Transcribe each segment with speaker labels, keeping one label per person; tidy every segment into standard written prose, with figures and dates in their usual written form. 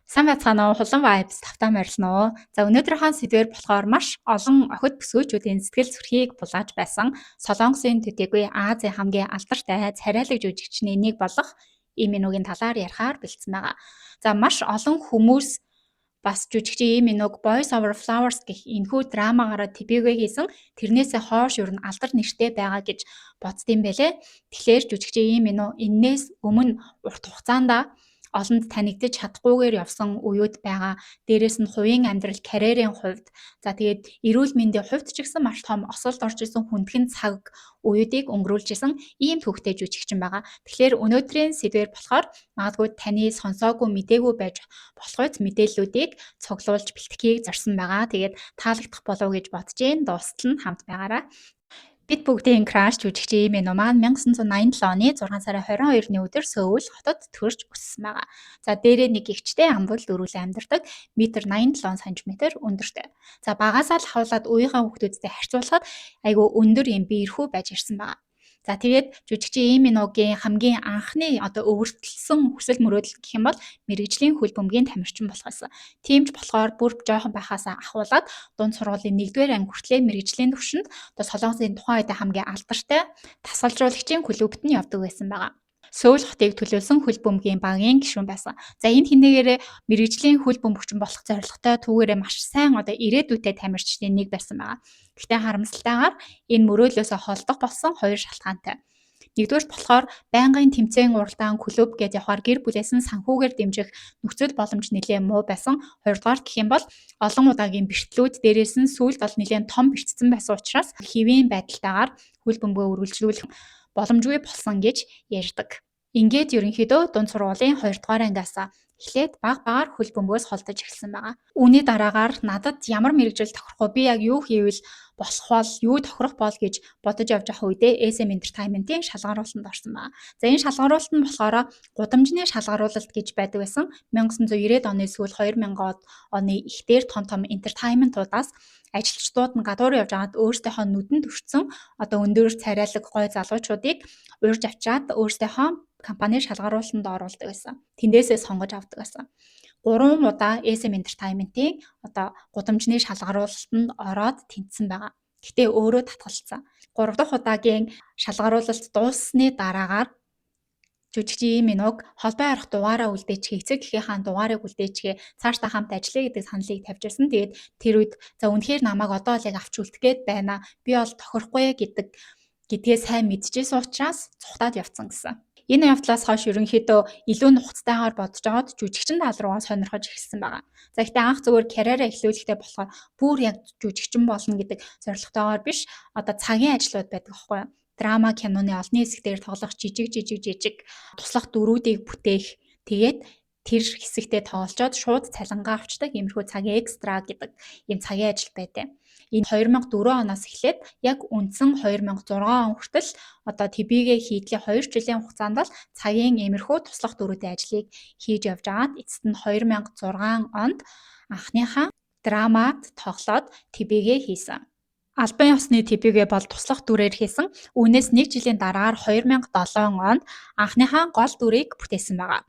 Speaker 1: Сайн байцгаана уу? Хулан Vibes тавтаа морилно уу? За, өнөөдрийнхөө сэдвээр болохоор маш олон охид бүсгүйчүүдийн сэтгэл зүрхийг булааж байсан Солонгосын төдийгүй Азийн хамгийн алдартай царайлаг жүжигчний нэг болох Ли Мин Хогийн талаар ярихаар бэлдсэн байгаа. За, маш олон хүмүүс бас жүжигчин Ли Мин Хог Boys Over Flowers гэх энэхүү драмагаараа дебютээ хийсэн. Тэрнээсээ хойш ер нь алдар нэртэй байгаа гэж боддсон байлээ. Тэгэхээр жүжигчин Ли Мин Хо энээс өмнө урт хугацаанд олонд танигдаж чадахгүйгээр явсан үеүд байгаа. Дээрээс нь хувийн амьдрал, карьерийн хувьд, за, тэгээд эрүүл мэндийн хувьд ч гэсэн маш том осолд орж исэн хүндхэн цаг үеүүдийг өнгөрүүлж исэн ийм түүхтэй жүжигчин байгаа. Тэгэхээр өнөөдрийн сэдвээр болохоор магадгүй таны сонсоогүй, мдээгүй байж болох үз мэдээллүүдийг цуглуулж бэлтгэхийг зорьсон байгаа. Тэгээд таалагдах болов уу гэж бодож байна. Дуустал нь хамт байгаарай. Бид бүгдийн crush жүжигчин Ли Мин Хо маань 1987 оны 6 сарын 22-ны өдөр Сөүл хотод төрж өссөн байгаа. За, дээрээ нэг эгчтэй амбал дөрвөлэн амьдардаг, метр 87 см өндөртэй. За, багасаа л ахуулаад үеийнхээ хүүхдүүдтэй харьцуулахад айгүй өндөр юм биерхүү байж ирсэн байгаа. За, тэгээд жүжигчин Ли Мин Хогийн хамгийн анхны одоо өвөртлөсөн хүсэл мөрөөдөл гэх юм бол мэргэжлийн хөл бөмбөгийн тамирчин болох байсан. Тийм ч болохоор бүр жоохон байхаасаа ахуулаад дунд сургуулийн 1-р анги хүртлээр мэргэжлийн түвшинд одоо Солонгосын тухайн үед хамгийн алдартай дасгалжуулагчийн клубт нь явдаг байсан байгаа. Сөүл хотыг төлөөлсөн хөл бөмбөгийн багийн гишүүн байсан. За, энэ хинээгээрээ мэргэжлийн хөл бөмбөгчин болох зорилготой, түүгээрээ маш сайн одоо ирээдүйтэй тамирчдын нэг байсан байгаа. Гэхдээ харамсалтайгаар энэ мөрөөдлөөсөө холдох болсон хоёр шалтгаантай. Нэгдүгээрт болохоор байнгын тэмцээн, уралдаан, клуб гээд явахаар гэр бүлээс нь санхүүгээр дэмжих нөхцөл боломж нэлээд муу байсан. Хоёрдугаар гэх юм бол олон удаагийн бэртлүүд, дээрээс нь сүүлд бол нэлээд том бэртсэн байсан учраас хэвийн байдалтайгаар хөл бөмбөгөө үргэлжлүүлэх боломжгүй болсон гэж ярьдаг. Ингээд ерөнхийдөө дунд сургуулийн 2 дугаар ангиас эхлээд бага багаар хөл бөмбөгөөс холдож эхэлсэн байгаа. Үүний дараагаар надад ямар мэргэжил тохирох вэ? Би яг юу хийвэл болох бол, юу тохирох бол гэж бодож явж байгаа үедээ SM Entertainment-ийн шалгаруулалтанд орсон байна. За, энэ шалгаруулалт нь болохоор гудамжны шалгаруулалт гэж байдаг байсан. 1990-ад оны сүүл, 2000-ад оны эхлэл том том entertainment-уудаас ажилчдууд нь гадуур явж байгаад өөрсдийнхөө нүдэнд өртсөн одоо өндөр царайлаг гоё залуучуудыг урьж авчираад өөрсдийнхөө компани шалгаруулалтанд оруулдаг байсан. Тэндээсээ сонгож авдаг байсан. Гурван удаа SM Entertainment-ийн одоо гудамжны шалгаруулалтанд ороод тэнцсэн байгаа. Гэхдээ өөрөө татгалцсан. Гурав дахь удаагийн шалгаруулалт дууссаны дараагаар жүжигчин Ли Мин Хог холбоо ярих дугаараа үлдээчихээ, эцэг эхийнхээ дугаарыг үлдээчихээ, цаашдаа хамт ажиллая гэдэг саналыг тавьж ирсэн. Тэгээд тэр үед за, үнэхээр намайг одоо л яг авч үлдэх гээд байна. Би бол тохирохгүй гэдгээ сайн мэдчихсэн учраас цухтаад явцсан гэсэн. Энэ явдлаас хойш ерөнхийдөө илүү нухацтайгаар бодож байгаад жүжигчин тал руугаа сонирхож эхэлсэн байгаа. За, гэхдээ анх зүгээр карьераа эхлүүлэхдээ болохоор бүр яг жүжигчин болно гэдэг зорилготойгоор биш, одоо цагийн ажлууд байдаг байхгүй юу? Драма киноны олонний хэсгээр тоглох жижиг жижиг жижиг туслах дүрүүдийг бүтээх, тэгээд тэр хэсэгтээ тоглолцоод шууд цалингаа авчдаг иймэрхүү цагийн extra гэдэг ийм цагийн ажил байдаг. Энэ 2004 оноос эхлээд яг үндсэн 2006 он хүртэл одоо дебютээ хийдлийн 2 жилийн хугацаанд л цагийн иймэрхүү туслах дүрүүдийн ажлыг хийж явж байгаад эцэст нь 2006 онд анхныхаа драмад тоглоод дебютээ хийсэн. Албан ёсны дебютээ бол туслах дүрээр хийсэн. Үүнээс нэг жилийн дараагаар 2007 онд анхныхаа гол дүрийг бүтээсэн байгаа.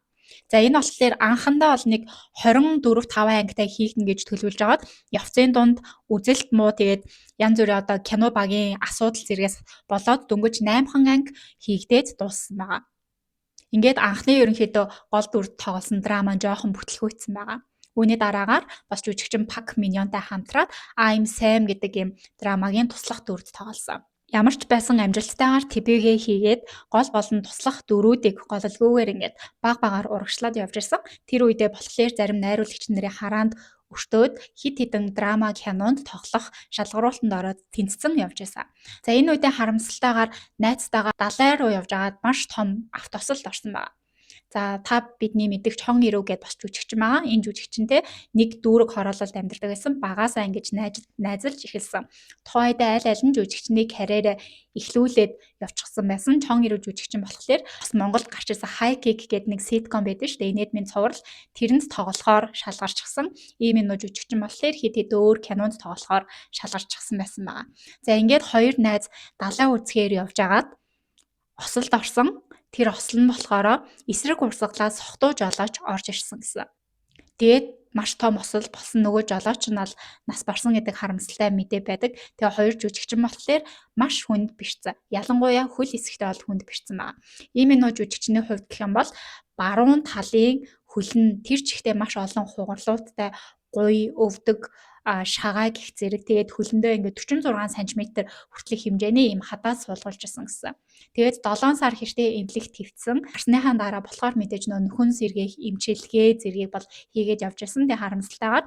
Speaker 1: За, энэ болохоор анхандаа бол нэг 24 5 ангитай хийгдэн гэж төлөвлөж байгаад явцын дунд үзэлт муу, тэгээд янз бүрийн одоо кино багийн асуудал зэргээс болоод дөнгөж 8хан анги хийгдээд дууссан байгаа. Ингээд анхны ерөнхийдөө гол дүрд тоглосон драма жоохон бүтлгүүцсэн байгаа. Үүний дараагаар бас жүжигчин Пак Миньонтай хамтраад I'm Sam гэдэг юм драмагийн туслах дүрд тоглосон. Ямар ч байсан амжилттайгаар дебютээ хийгээд гол болон туслах дүрүүдийг голлгүйгээр ингээд баг багаар урагшлаад явж ирсэн. Тэр үедээ болохоор зарим найруулагч нарын хараанд өртөөд хэд хэдэн драма кинонд тоглох шалгаруулалтанд ороод тэнцсэн явж байсан. За, энэ үедээ харамсалтайгаар найзтайгаа далай руу явж байгаад маш том автоосолд орсон байна. За, та бидний мэддэг Чон Ирүү гэдээ бас жүжигчин байгаа. Энэ жүжигчинтэй нэг дүүрэг хороололд амьдардаг байсан. Багаасаа ингэж найзалж эхэлсэн. Тухайн үед аль аль нь жүжигчний карьераа эхлүүлээд явчихсан байсан. Чон Ирүү жүжигчин болохоор бас Монголд гарч ирсэн High Kick гэдэг нэг sitcom байдаг шүү дээ. Инээдмийн цуврал, тэрэнд тоглохоор шалгарчихсан. Ийм юм жүжигчин болохоор хэд хэд өөр кинонд тоглохоор шалгарчихсан байсан байгаа. За, ингээд хоёр найз далай үзэхээр явж байгаад осолд орсон. Тэр осол нь болохоор эсрэг урсгалаас согтуу жолооч орж ирсэн гэсэн. Тэгээд маш том осол болсон, нөгөө жолооч нь бол нас барсан гэдэг харамсалтай мэдээ байдаг. Тэгээ хоёр жүжигчин болохоор маш хүнд бэрцсэн. Ялангуяа хөл хэсэгтээ бол хүнд бэрцсэн байна. Ийм нөө жүжигчний хувьд гэх юм бол баруун талын хөл нь тэр чигтээ маш олон хугарлуудтай гуй, өвдөг, шагаа гэх зэрэг, тэгээд хөлөндөө ингээд 46 см хүртэлх хэмжээний ийм хадаа суулгуулж исэн гэсэн. Тэгээд 7 сар хэртээ эмнэлэг твцсэн. Гарсныхаа дараа болохоор мэдээж нөө нөхөн сэргээх эмчилгээ зэргийг бол хийгээд явж исэн. Тэгээд харамсалтайгаар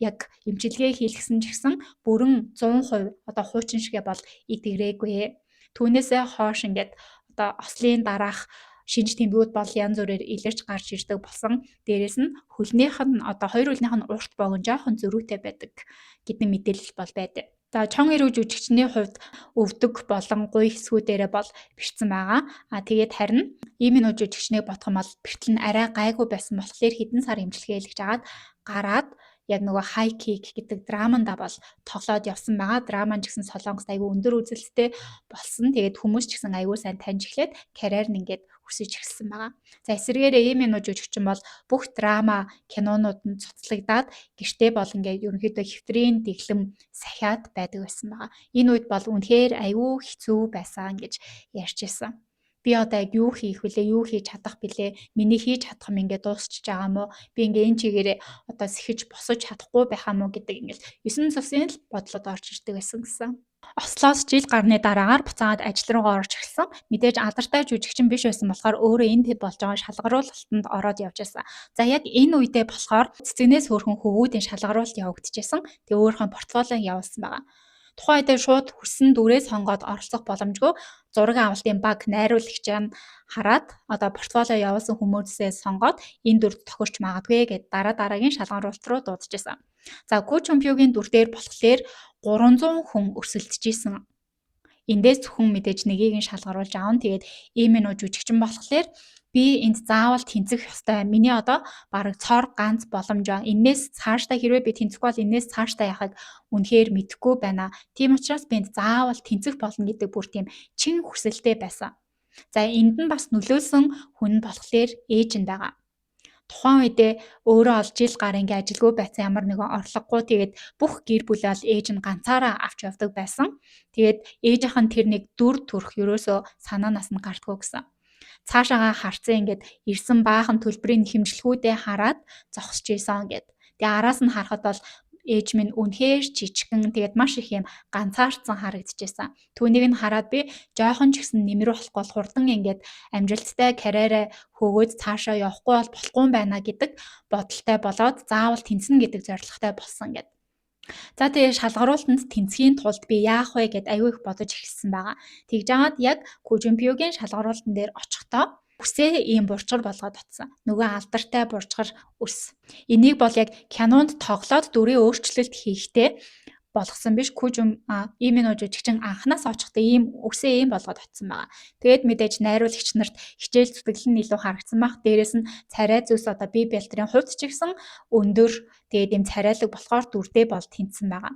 Speaker 1: яг эмчилгээ хийлгсэн ч гэсэн бүрэн 100% одоо хуучин шигэ бол эдгэрээгүй. Түүнээсээ хойш ингээд одоо ослын дараах шинж тэмдгүүд бол янз бүрээр илэрч гарч ирдэг болсон. Дээрээс нь хөлнийх нь одоо хоёр хөлнийх нь урт богино жоохон зөрүүтэй байдаг гэдэг мэдээлэл бол байдаг. За, Чон Ирүү жүжигчний хувьд өвдөг болон гуй хэсгүүдээрээ бол бэрцсэн байгаа. А тэгээд харин ийм нүү жүжигчнийг бодох юм бол бэртэл нь арай гайгүй байсан болохоор хэдэн сар эмчилгээ хийлгэж агаад гараад яг нөгөө High Kick гэдэг драманда бол тоглоод явсан байгаа. Драма ч гэсэн Солонгост айгүй өндөр үзэлттэй болсон. Тэгээд хүмүүс ч гэсэн айгүй сайн таньж эхлээд карьер нь ингээд өсөж эхэлсэн байгаа. За, эсрэгээрээ ийм нүү жүжигчин бол бүх драма кинонууд нь цуцлагдаад гэртээ бол ингээд ерөнхийдөө хэвтрийн дэглэм сахиад байдаг байсан байгаа. Энэ үед бол үнэхээр айгүй хэцүү байсан гэж ярьж ирсэн. Би одоо яг юу хийх вүлээ, юу хийж чадах билээ, миний хийж чадах юм ингээд дуусчихж байгаа мó, би ингээ энэ чигээрээ одоо сэхэж босож чадахгүй байх юм уу гэдэг ингээл 9 цусын л бодлоод орж ирдэг байсан гэсэн. Ослоос жил гарны дараагаар буцаагаад ажил руугаа орж эхэлсэн. Мэдээж алдартай жүжигчин биш байсан болохоор өөрөө энэ тэд болж байгаа шалгаруулалтанд ороод явж байсан. За, яг энэ үедээ болохоор цэцэгнээс хөөрхөн хөвгүүдийн шалгаруулалт явагдчихсан. Тэгээ өөрийнхөө портфолиог явуулсан байгаа. Тухайн үедээ шууд хүссэн дүрээ сонгоод оролцох боломжгүй, зураг авалтын баг найруулагч нь хараад одоо портфолио явуулсан хүмүүсээ сонгоод энэ дүрд тохирч магадгүй гэд дараа дараагийн шалгаруулалт руу дуудаж байсан. За, Ку Чумпюгийн дүр дээр болохоор 300 хүн өрсөлдөж исэн. Эндээс зөвхөн мэдээж нэгийг нь шалгаруулж аавна. Тэгээд ийм нүү жүжигчин болохоор би энд заавал тэнцэх ёстой. Миний одоо бараг цор ганц боломжоо. Энээс цаашдаа хэрвээ би тэнцэхгүй бол энээс цаашдаа яхаг үнэхээр мэдэхгүй байна. Тийм учраас би энд заавал тэнцэх болно гэдэг бүр тийм чин хүсэлтэй байсан. За, энд нь бас нөлөөлсөн хүн нь болохоор ээж нь байгаа. Тухайн үедээ өөрөө ол жил гар ингээ ажилгүй байсан, ямар нэгэн орлогогүй, тэгээд бүх гэр бүлээ бол ээж нь ганцаараа авч явдаг байсан. Тэгээд ээжийнх нь тэр нэг дүр төрх ерөөсөө санаанаас нь гардггүй гэсэн. Цаашаагаа харцсан ингээд ирсэн баахан төлбөрийн хэмжлэгүүдээ хараад зогсож исэн гэд. Тэгээ араас нь харахад бол ээж минь үнэхээр жижигхэн, тэгээд маш их юм ганцаардсан харагдчихсан. Түүнийг нь хараад би жоохон ч гэсэн нэмэр болохгүй бол хурдан ингээд амжилттай карьераа хөөгөөд цаашаа явахгүй бол болохгүй юм байна гэдэг бодолтой болоод заавал тэнцэнэ гэдэг зорилготой болсон гэд. За, тэгээ шалгаруултанд тэнцэхийн тулд би яах вэ гэд аюу их бодож эхэлсэн байгаа. Тэгж жагаад яг Кужимпюгийн шалгаруултан дээр очихдоо үсээ ийм буржгар болгоод очсон. Нөгөө алдартай буржгар үс. Энийг бол яг кинонд тоглоод дүрийн өөрчлөлт хийхдээ болгосон биш. Кужум ийм нөө жүжигчин анханаас очихдоо ийм үсээ ийм болгоод очсон байгаа. Тэгээд мэдээж найруулагч нарт хичээл зүтгэл нь илүү харагдсан байх. Дээрээс нь царай зүс одоо бие бэлтрийн хувьд ч гэсэн өндөр, тэгээд ийм царайлаг болохоор дүрдээ бол тэнцсэн байгаа.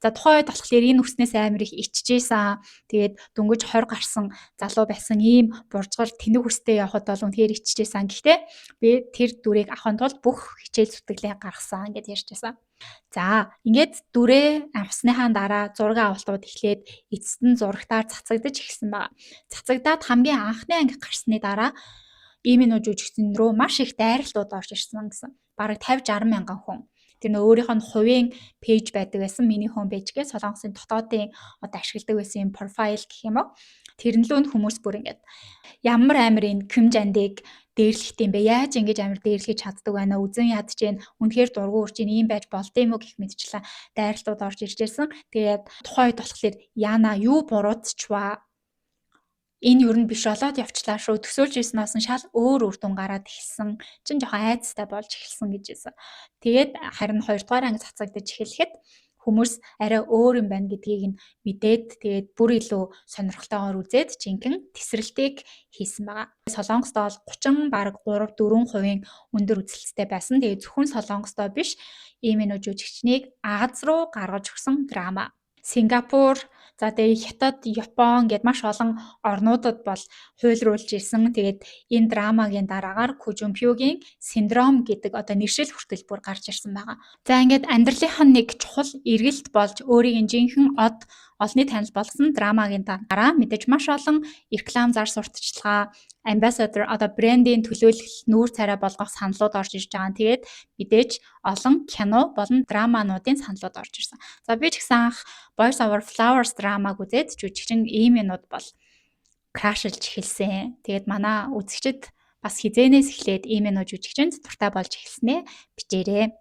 Speaker 1: За, тухайн үед болохоор энэ үснээс амар их ичжээсэн. Тэгээд дөнгөж 20 гарсан залуу байсан, ийм буржгар тэнэг үстэй явхад бол үнэхээр ичжээсэн. Гэхдээ би тэр дүрийг авахын тулд бүх хичээл зүтгэлээ гаргасан гэд ярьж байсан. За, ингээд дүрээ авсныхаа дараа зураг авалтууд эхлээд эцэст нь зурагтаар цацагдаж эхэлсэн байна. Цацагдаад хамгийн анхны анги гарсны дараа ийм нүү жүжигчин рүү маш их дайралтууд орж ирсэн гэсэн. Бараг 50 60 мянган хүн. Тэр нөө өөрийнх нь хувийн page байдаг байсан. Миний home page гэх Солонгосын дотоодын одоо ашигладаг байсан юм профайл гэх юм уу. Тэрэн лөө хүмүүс бүр ингээд ямар амар энэ Ким Жандыг дээрлэхт юм бэ? Яаж ингэж амар дээрлэж чаддаг байна? Үзэн ядаж гин, үнэхээр дургу үрж гин, ийм байж болд юм уу гэх мэтчлэн дайралтууд орж ирж байсан. Тэгээд тухайн үед болохоор Яна юу буруутчваа, энэ юу н биш болоод явчлаа шүү. Төсөөлж ирснээс нь шал өөр үр дүн гараад эхэлсэн. Чин жоохон айцтай болж эхэлсэн гэж хэлсэн. Тэгээд харин хоёрдугаар анги цацагдаж эхлэхэд хүмүүс арай өөр юм байна гэдгийг нь мэдээд, тэгээд бүр илүү сонирхолтойгоор үзээд жинхэнэ тесрэлтийг хийсэн байгаа. Солонгосдоо бол 30 бараг 3 4% өндөр үзэлттэй байсан. Тэгээд зөвхөн Солонгосдоо биш, ийм нөө жүжигчнийг Аз руу гаргаж өгсөн драма. Сингапур, За, тэгээ Хятад, Япон гэд маш олон орнуудад бол хуйлруулж ирсэн. Тэгээд энэ драмагийн дараагаар Ку Жун Пюгийн синдром гэдэг одоо нэршил хүртэл бүр гарч ирсэн байгаа. За, ингээд амьдралынх нь нэг чухал эргэлт болж өөрийг нь жинхэнэ од олонний танил болгосон драмагийн дараа мэдээж маш олон реклам, зар сурталчилгаа, ambassador, одоо брендийн төлөөлөл, нүүр царай болгох саналууд орж ирж байгаа. Тэгээд мэдээж олон кино болон драмануудын саналууд орж ирсэн. За, би ч гэсэн анх Boys Over Flowers драмаг үзээд жүжигчин Ли Мин Ход бол crush лж эхэлсэн. Тэгээд манай үзэгчид бас хэзээнээс эхлээд Ли Мин Хо жүжигчинд дуртай болж эхэлснээ бичээрэй.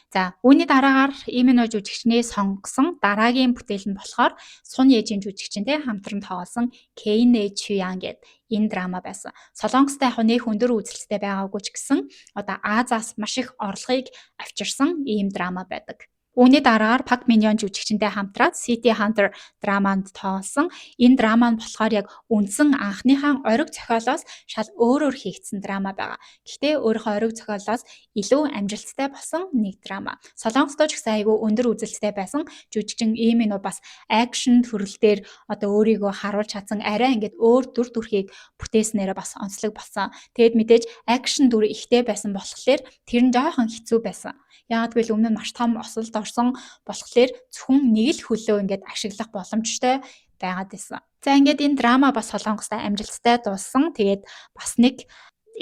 Speaker 1: За, үүний дараагаар Ли Мин Хо жүжигчний сонгосон дараагийн бүтээл нь болохоор Сун Ежин жүжигчинтэй хамтран тоглосон Кейнэ Чуян гээд энэ драма байсан. Солонгостой яг нэх өндөр үзэлттэй байгаагүй ч гэсэн одоо Азиас маш их орлогыг авчирсан ийм драма байдаг. Үүний дараагаар Пак Мин Ён жүжигчинтэй хамтраад City Hunter драманд тоглосон. Энэ драма нь болохоор яг үндсэн анхныхаа ориг зохиолоос шал өөрөөр хийгдсэн драма байгаа. Гэхдээ өөрийнхөө ориг зохиолоос илүү амжилттай болсон нэг драма. Солонгостой ч гэсэн айгүй өндөр үзэлттэй байсан. Жүжигчин Ли Мин Хо бас action төрөл дээр одоо өөрийгөө харуулж чадсан, арай ингээд өөр дүр төрхийг бүтээснээрээ бас онцлог болсон. Тэгээд мэдээж action дүр ихтэй байсан болохоор тэр нь жоохон хэцүү байсан. Яагаад гэвэл өмнө нь маш том осолд орсон болохоор зөвхөн нэг л хөлөө ингээд ашиглах боломжтой байгаад байсан. За, ингээд энэ драма бас Солонгостой амжилттай дууссан. Тэгээд бас нэг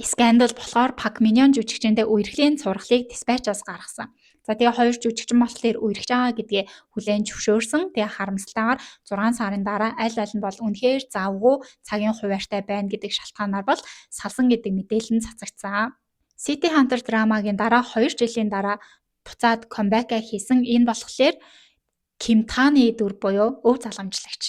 Speaker 1: скандал болохоор Пак Мин Ён жүжигчэндээ үерхлийн цувралыг Dispatch-аас гаргасан. За, тэгээ хоёр жүжигчин болохоор үерхэж байгаа гэдгээ хүлээн зөвшөөрсөн. Тэгээ харамсалтайгаар 6 сарын дараа аль аль нь бол үнэхээр завгүй цагийн хуваартай байна гэдэг шалтгаанаар бол салсан гэдэг мэдээлэл нь цацагдсан. City Hunter драмагийн дараа 2 жилийн дараа буцаад comeback хийсэн. Энэ болохоор Ким Таны дүр буюу Өв залгамжлагч.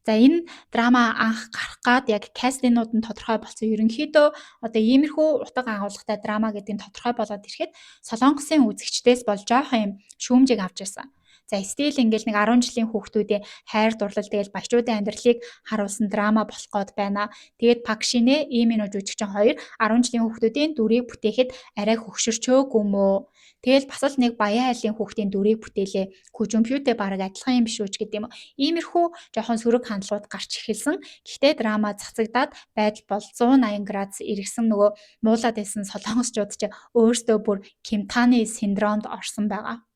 Speaker 1: За, энэ драма анх гарах гад яг casting нууд нь тодорхой болсон. Ерөнхийдөө одоо иймэрхүү утга агуулгатай драма гэдэг нь тодорхой болоод ирэхэд Солонгосын үзэгчдээс бол жоохон юм шүүмжийг авч ирсэн. За, still ингээл нэг 10 жилийн хүүхдүүдийн хайр дурлал, тэгэл баячуудын амьдралыг харуулсан драма болох гээд байна. Тэгээд Пак Шинэ, Ли Мин Хо жүжигчин хоёр 10 жилийн хүүхдүүдийн дүрийг бүтээхэд арай хөгшөрчөөгүй юм уу? Тэгэл бас л нэг баян айлын хүүхдийн дүрийг бүтээлээ. Ку Жун Пютэй бараг адилхан юм биш үү ч гэдэг юм уу. Иймэрхүү жоохон сөрөг хандлагууд гарч эхэлсэн. Гэхдээ драма цацагдаад байдал бол 180 градус эргэсэн. Нөгөө муулаад байсан солонгосчууд ч өөрсдөө бүр Ким Таны синдромд орсон байгаа.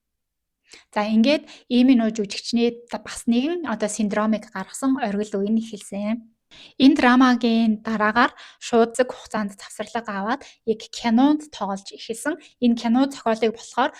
Speaker 1: За, ингээд Ли Мин Хо жүжигчний бас нэгэн одоо синдромыг гаргасан оргил үе нь эхэлсэн. Энэ драмагийн дараагаар шууд цаг хугацаанд завсарлага аваад яг кинонд тоглож эхэлсэн. Энэ кино зохиолыг болохоор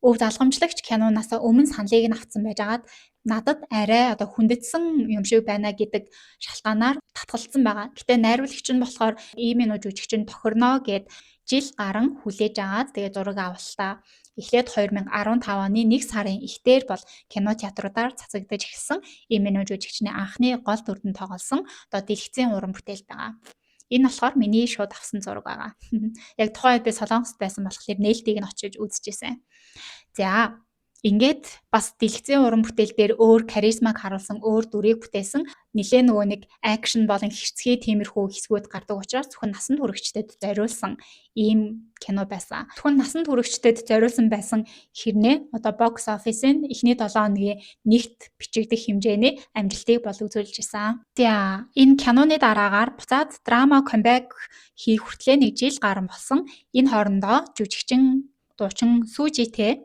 Speaker 1: Өв залгамжлагч киноноос өмнө саналыг нь авсан байжгаад надад арай одоо хүндэтсэн юм шиг байна гэдэг шалтгаанаар татгалцсан байгаа. Гэтэ найруулагч нь болохоор Ли Мин Хо жүжигчин тохирноо гэд жил гарan хүлээж агаад тэгээ зураг авалтаа эхлээд 2015 оны 1 сарын эхдээр бол кино театруудаар цацагдаж эхэлсэн. Ли Мин Хо жүжигчний анхны гол дүрдэн тоглосон одоо дэлгэцийн уран бүтээл байгаа. Энэ болохоор миний шууд авсан зураг байгаа. Яг тухайн үед би Солонгост байсан болохоор нээлтийг нь очиж үзчихсэн. За, ингээд бас дэлгэцийн уран бүтээл дээр өөр харизмаг харуулсан, өөр дүрийг бүтээсэн. Нилээ нөгөө нэг action болон хэрцгий тиймэрхүү хэсгүүд гардаг учраас зөвхөн насанд хүрэгчдэд зориулсан ийм кино байсан. Зөвхөн насанд хүрэгчдэд зориулсан байсан хэрнээ одоо box office-ын эхний 7 хоногийн нэгт бичигдэх хэмжээний амжилтыг бол үзүүлж исэн. За, энэ киноны дараагаар буцаад драма comeback хийх хүртлээр нэг жил гарan болсон. Энэ хоорондоо жүжигчин дуучин Сүүжитэй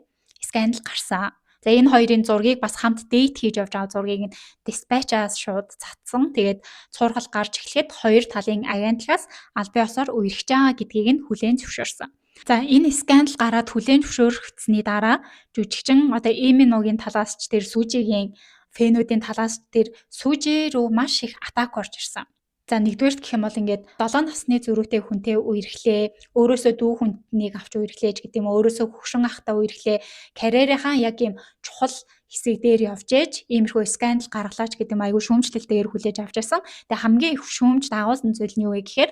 Speaker 1: скандал гарсан. За, энэ хоёрын зургийг бас хамт date хийж явж байгаа зургийг нь Dispatch-аас шууд цацсан. Тэгээд цуурхал гарч эхлэхэд хоёр талын агентлагаас албан ёсоор үерхэж байгаа гэдгийг нь хүлээн зөвшөөрсөн. За, энэ скандал гараад хүлээн зөвшөөрөгдсөний дараа жүжигчин одоо Ли Мин Хогийн талаас ч, тэр Сүүжигийн fan үүдийн талаас тэр Сүүжи рүү маш их attack орж ирсэн. За, нэгдүгээрт гэх юм бол ингээд 7 насны зөрүүтэй хүнтэй үерхлээ, өөрөөсөө дүү хүнийг авч үерхлээ ч гэдэг юм уу, өөрөөсөө хөгшин ахтай үерхлээ. Карьерийнхаа яг ийм чухал хэсэг дээр явж ээж иймэрхүү скандал гаргалаа ч гэдэг юм, айгүй шүүмжлэлтэйгээр хүлээж авч байсан. Тэгээ хамгийн их шүүмж дагуулсан зүйл нь юу вэ гэхээр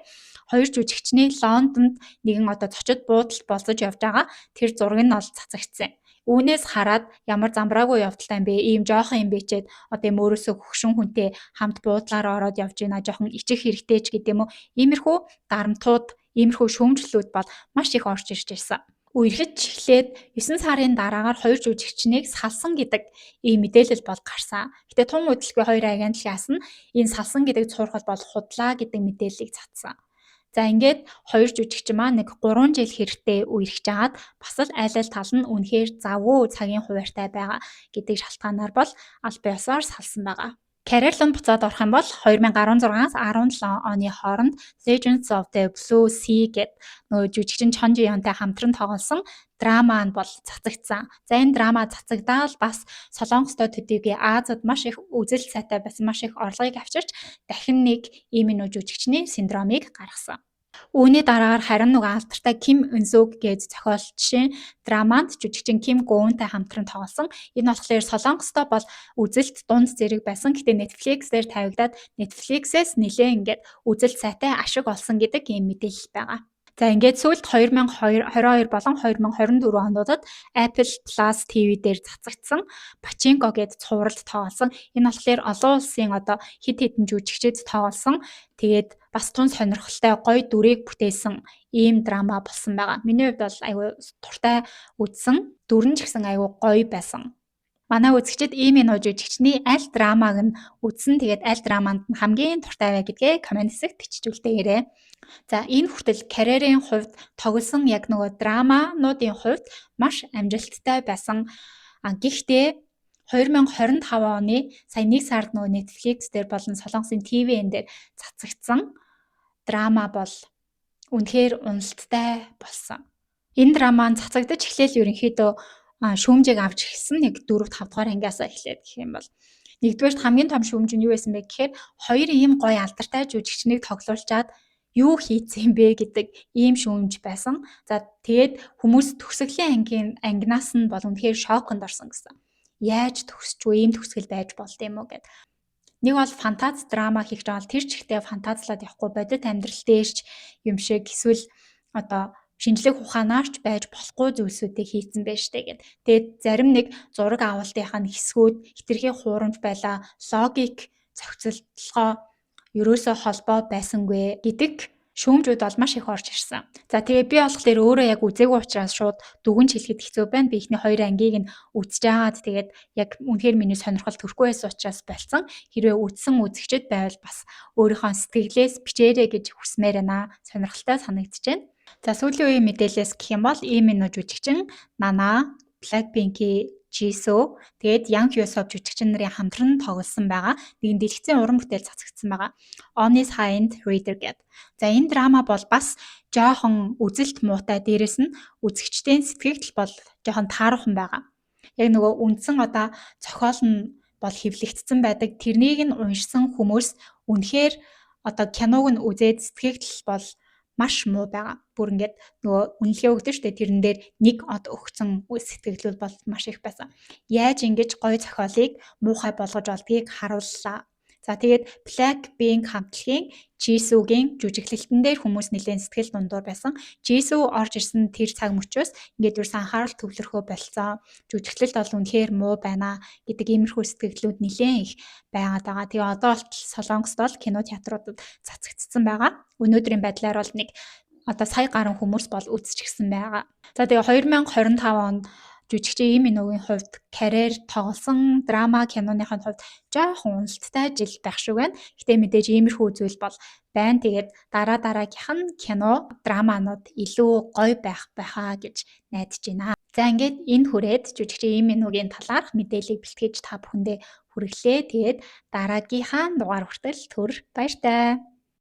Speaker 1: хоёр жүжигчний Лондонд нэгэн одоо зочид буудалд болзож явж байгаа тэр зураг нь ол цацагдсан. Үүнээс хараад ямар замбраагүй явдалтай юм бэ? Ийм жоохон юм бэ чээд одоо юм өөрөөсөө хөгшин хүнтэй хамт буудлаар ороод явж байна. Жоохон ичих хэрэгтэй ч гэдэг юм уу. Иймэрхүү дарамтууд, иймэрхүү шүүмжлэлүүд бол маш их орж ирж байсан. Үерхэж эхлээд 9 сарын дараагаар хоёр жүжигчнийг салсан гэдэг ийм мэдээлэл бол гарсан. Гэтэ тун удалгүй хоёр агентлагаас нь энэ салсан гэдэг цуурхал бол худлаа гэдэг мэдээллийг цацсан. За, ингээд хоёр жүжигчин маань нэг 3 жил хэрэгтэй үерхэж агаад бас л айл аль тал нь үнэхээр завгүй цагийн хуваартай байгаа гэдэг шалтгаанаар бол аль биесоор салсан байгаа. Career руу буцаад орох юм бол 2016-аас 17 оны хооронд Legends of the Blue Sea гэдэг нөгөө жүжигчин Чон Жи Ёнтой хамтран тоглосон драма нь бол цацагдсан. За, энэ драма цацагдаал бас Солонгостой төдийгүй Азад маш их үзэлт сайтай байсан, маш их орлогыг авчирч дахин нэг ийм нөө жүжигчний синдромыг гаргасан. Үүний дараагаар харин нөгөө алдартай Ким Ын Сүк гэж зохиолчийн драманд жүжигчин Ким Гоунтай хамтран тоглосон. Энэ болохоор Солонгостой бол үзэлт дунд зэрэг байсан. Гэтэ Netflix дээр тавигдаад Netflix-ээс нэлээд ингээд үзэлт сайтай ашиг олсон гэдэг ийм мэдээлэл байгаа. За, ингээд сүүлд 2022 болон 2024 онуудад Apple Plus TV дээр цацагдсан Pachinko гээд цувралд тоглосон. Энэ болохоор олон улсын одоо хэд хэдэн жүжигчид тоглосон. Тэгээд бас тун сонирхолтой, гоё дүрийг бүтээсэн ийм драма болсон байгаа. Миний хувьд бол айгүй дуртай үзсэн. Дүр нь ч гэсэн айгүй гоё байсан. Манай үзэгчид ийм энэ жүжигчний аль драмаг нь үзсэн, тэгээд аль драманд нь хамгийн дуртай вэ гэдгээ comment хэсэгт бичиж үлдээгээрэй. За, энэ хүртэл карьерийн хувьд тоглосон яг нөгөө драмануудын хувьд маш амжилттай байсан. А гэхдээ 2025 оны сая 1 сард нөгөө Netflix дээр болон Солонгосын tvN дээр цацагдсан драма бол үнэхээр уналттай болсон. Энэ драма нь цацагдаж эхлээл ерөнхийдөө шүүмжийг авч эхэлсэн. Нэг 4 5 дугаар ангиасаа эхлээд гэх юм бол нэгдүгээрт хамгийн том шүүмж нь юу байсан бэ гэхээр хоёр ийм гоё алдартай жүжигчнийг тоглуулчаад юу хийцэн бэ гэдэг ийм шүүмж байсан. За, тэгээд хүмүүс төгсгөлийн ангийн ангинаас нь бол үнэхээр шоконд орсон гэсэн. Яаж төгсчгүй, ийм төгсгөл байж болд юм уу гэд. Нэг бол фантаз драма хийх гэж байгаа, тэр чигтээ фантазлаад явахгүй, бодит амьдрал дээрч юм шиг эсвэл одоо шинжлэх ухаанаарч байж болохгүй зүйлсүүдийг хийцэн байж штэ гэд. Тэгээд зарим нэг зураг авалтынхаа хэсгүүд хэтэрхий хуурамч байлаа, логик зохицолдлогоо ерөөсөө холбоо байсангүй гэдэг шүүмжүүд бол маш их орж ирсэн. За, тэгээ би болохоор өөрөө яг үзээгүй учраас шууд дүгнж хэлэхэд хэцүү байна. Би эхний хоёр ангийг нь үзэж байгаад, тэгээд яг үнэхээр миний сонирхол төрөхгүй байсан учраас болцсон. Хэрвээ үзсэн үзэгчд байвал бас өөрийнхөө сэтгэлээс бичээрэй гэж хүсмээр байна. Сонирхолтой санагдаж байна. За, сүүлийн үеийн мэдээлэлээс гэх юм бол Lee Min Ho жүжигчин, Nana, Blackpink-ийн Jisoo, тэгээд Yang Hyo-seop жүжигчин нарын хамтран тоглосон байгаа. Нэгэн дэлгэцийн уран бүтээл цацагдсан байгаа. Honest High-End Reader гэдэг. За, энэ драма бол бас жоохон үзэлт муутай, дээрэс нь үзэгчдийн сэтгэгдэл бол жоохон тааруухан байгаа. Яг нөгөө үндсэн одоо зохиол нь бол хэвлэгдсэн байдаг. Тэрнийг нь уншсан хүмүүс үнэхээр одоо киног нь үзээд сэтгэгдэл бол маш муу байгаа. Бүр ингээд нөгөө үнэлгээ өгдөг шүү дээ. Тэрэн дээр нэг од өгсөн сэтгэгдлүүд бол маш их байсан. Яаж ингэж гоё зохиолыг муухай болгож болдгийг харууллаа. За, тэгээд Blackpink хамтлагийн Jisoo-гийн жүжиглэлтэн дээр хүмүүс нэлээд сэтгэл дундуур байсан. Jisoo орж ирсэн тэр цаг мөчөөс ингээд ерөөсөн анхаарал төвлөрөхөө больцсон. Жүжиглэлт бол үнэхээр муу байна гэдэг иймэрхүү сэтгэгдлүүд нэлээд их байгаад байгаа. Тэгээ одоо болтол Солонгост бол кино театруудад цацагдсан байгаа. Өнөөдрийн байдлаар бол нэг одоо сая гаруй хүмүүс бол үзчихсэн байгаа. За, тэгээ 2025 онд жүжигчин Lee Min Ho-гийн хувьд карьер тоглосон драма киноныхын хувьд жоохон уналттай жил байх шиг байна. Гэтэ мэдээж иймэрхүү зүйл бол байна. Тэгээд дараа дараагийнх нь кино, драманууд илүү гоё байх байхаа гэж найдаж байна. За, ингээд энэ хүрээд жүжигчин Lee Min Ho-гийн талаарх мэдээллийг бэлтгэж та бүхэндээ хүргэлээ. Тэгээд дараагийнхаа дугаар хүртэл түр баяртай.